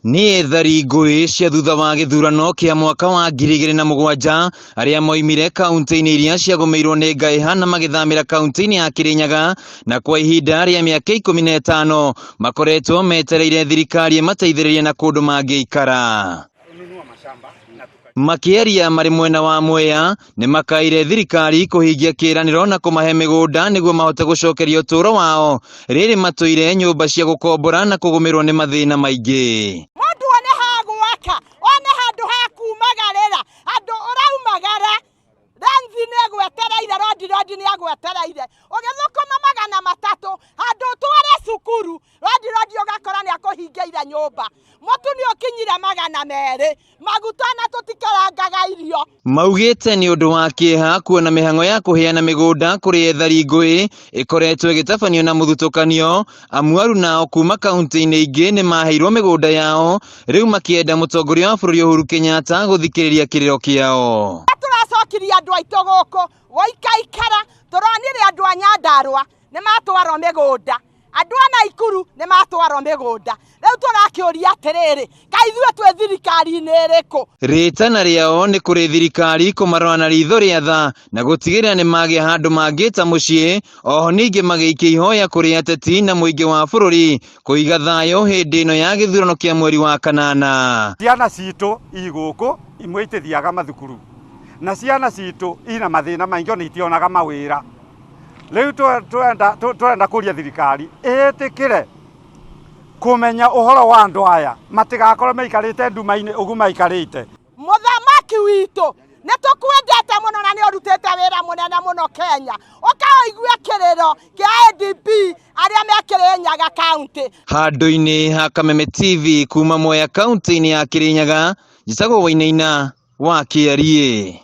Nĩ ethari ngũĩ cia thutha wa gĩthurano kĩa mwaka wa 2007 arĩa moimire kaunti-inĩ iria ciagũmĩirwo nĩ ngaĩha na magĩthamĩra kaunti-inĩ ya Kĩrĩnyaga, na kwa ihinda rĩa mĩaka 15 makoretwo metereire thirikari ĩmateithĩrĩrie na kũndũ mangĩikara. Makĩaria marĩ mwena wa Mwea, nĩ makaire thirikari kũhingia kĩĩranĩro na kũmahe mĩgũnda nĩguo mahote gũcokeria ũtũũro wao, rĩrĩ matũire nyũmba cia gũkombora na kũgũmĩrwo nĩ mathĩna maingĩ. Mũndũ one ha gwaka, one handũ ha kumagarĩra, andũ ũraumagara, Renzi nĩ agwetereire, Rodi Rodi nĩ agwetereire, ũgĩthũkũma 300, handũ ũtware cukuru, Rodi Rodi ũgakora nĩ akũhingĩire nyũmba. Mũtu nĩ ũkinyire 200, maguta na tũtikarangaga irio. Maugĩte nĩ ũndũ wa kĩeha kuona mĩhang'o ya kũheana mĩgũnda kũrĩ ethari ngũĩ ĩkoretwo ĩgĩtabanio na mũthutũkanio, amu arunao kuma kaunti-inĩ ingĩ nĩ maheirwo mĩgũnda yao, rĩu makĩenda mũtongoria wa bũrũri Uhuru Kenyatta gũthikĩrĩria kĩrĩro kĩao. Tũracokirie andũ aitũ gũkũ gũikaikara, tũronire andũ a Nyandarũa nĩ matwarwo mĩgũnda, andũ a Naikuru nĩ matwarwo mĩgũnda. Rĩu tũrakĩũria atĩrĩrĩ, kaĩ ithuĩ twĩ thirikari-inĩ ĩrĩkũ? Rĩtana rĩao nĩ kũrĩ thirikari kũmarora na ritho rĩa tha na gũtigĩrĩra nĩ magĩa handũ mangĩta mũciĩ, oho ningĩ magĩikia ihoya kũrĩ ateti na mũingĩ wa bũrũri kũiga thayũ hĩndĩ ĩno ya gĩthurano kĩa mweri wa kanana. Ciana citũ i gũkũ, imwe itithiaga mathukuru, na ciana citũ ina mathĩna maingĩ ona itionaga mawĩra. Rĩu tũrenda kũria thirikari ĩtĩkĩre kũmenya ũhoro wa andũ aya, matigakorwo maikarĩte nduma-inĩ ũguo maikarĩte. Mũthamaki witũ, nĩ tũkwendete mũno na nĩ ũrutĩte wĩra mũnene mũno Kenya. Ũka ũigue kĩrĩro kĩa ADP arĩa me Kĩrĩnyaga kaunti. Handũ-inĩ ha Kameme TV kuma Mwea kaunti-inĩ ya Kĩrĩnyaga, njĩtagwo Wainaina wa Kĩariĩ.